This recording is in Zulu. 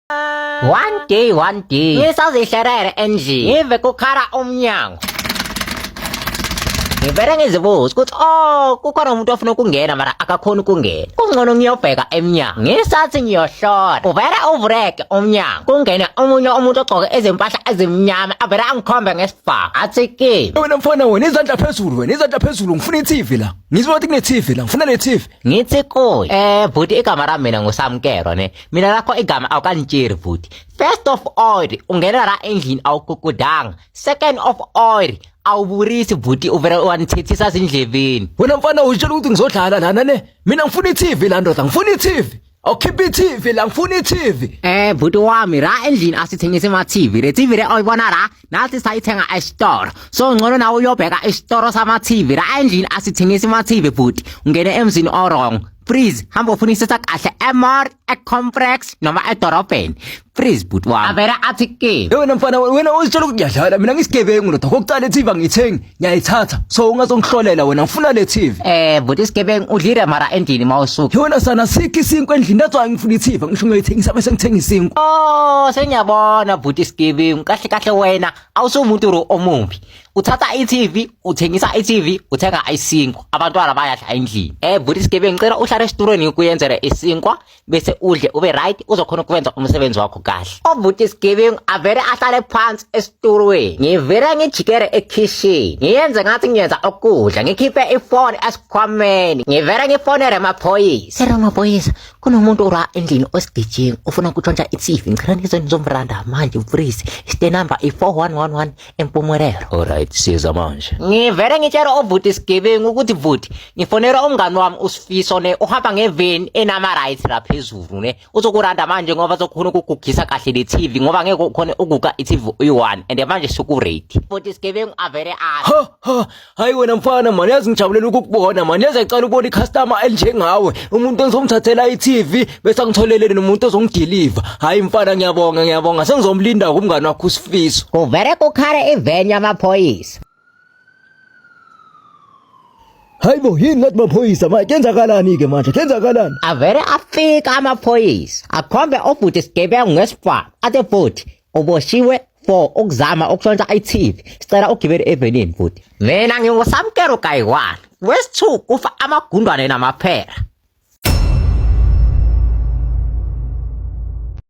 One day, one day, ngisazihlerere endlini, ngive kukhala umnyango. Ngivele ngizibuza ukuthi oh kukhona umuntu ofuna ukungena mara akakhoni ukungena. Kungcono ngiyobheka emnyango. Ngisathi ngiyohlola. Uvele uvureke umnyango. Kungene omunye umuntu ogqoke izimpahla ezimnyama avele angikhombe ngesibhamu. Athi kimi. Wena mfana wena izandla phezulu wena izandla phezulu ngifuna i-TV la. Ngizwa ukuthi kune-TV la ngifuna le TV. Ngithi kuye eh bhuti igama lami mina nguSamkelo ne. Mina lakho igama awukangitsheli bhuti. First of all ungena la endlini awugugudanga. Second of all awuburisi bhuti uvele wanithethisa zindlebeni. Wena mfana uzitshela ukuthi ngizodlala lana ne. Mina ngifuna i-TV la ndoda ngifuna i-TV. Awukhiphe i-TV la ngifuna i-TV. Eh bhuti wami la endlini asithengisi ama TV. Le TV le oyibona la nathi sayithenga esitolo. So ngcono nawe uyobheka isitolo sama TV. La endlini asithengisi ama TV bhuti. Ungene emzini o-wrong. Please hamba ufunisisa kahle e-mall, e-complex noma edorobheni. Please bhuti wami. Avele athi kimi. Hey wena mfana wena uzitshela ukuthi ngiyadlala mina ngisigebengu ndoda kokuqala i-TV angiyithengi ngiyayithatha so ungazongihlolela wena ngifuna le TV. Eh bhuti isigebengu udlile mara endlini mawusuka. Hey wena sana sikho isinkwa endlini that's why ngifuna i-TV ngisho ngiyoyithengisa bese ngithenga isinkwa. Oh sengiyabona bhuti isigebengu kahle kahle wena awusumuntu ro omubi. Uthatha i-TV uthengisa i-TV uthenga isinkwa abantwana bayadla endlini. Eh bhuti isigebengu ngicela uhlale esitulweni ngikuyenzele isinkwa bese udle ube right uzokhona ukwenza umsebenzi wakho kahle. Obhuti isigebengu avele ahlale phansi esitulweni. Ngivele ngijikele ekhishini ngiyenze ngathi ngiyenza ukudla ngikhiphe ifoni esikhwameni ngivele ngifonele amaphoyisa. Sir amaphoyisa kunomuntu ora endlini osigejengu ufuna ukutshontsha i-TV ngicela nize nizomranda manje please. Stay number i-4111 empumelelo. Alright siza manje. Ngivele ngitshela obhuti isigebengu ukuthi bhuti ngifonela umngani wami uSifiso ne uhamba ngeveni enama rights la phezulu ne uzokuranda manje ngoba uzokhona ukugugisa kahle le TV ngoba ngeke ukhone ukuguga i-TV uyi-one and manje suku-ready. Bhuti isigebengu avele athi Ha ha hayi wena mfana mani yazi ngijabulela ukukubona mani yazi ngicela ukubona icustomer elinjengawe umuntu engizomthathela i-TV bese angitholele nomuntu ozongideliver. Hayi mfana ngiyabonga ngiyabonga sengizomlinda kumngani wakho uSifiso. Kuvele kukhale iveni yamaphoyisa. Hayibo yini ngathi maphoyisa manje kenzakalani ke manje kenzakalani? Avele afika amaphoyisa akhombe obhuti isigebengu ngesibhamu athi bhuti uboshiwe for ukuzama ukushontsha i-TV sicela ugibele evenini bhuti. Mina nginguSamkelo Kayiwane wesi-2 kufa amagundwane namaphera.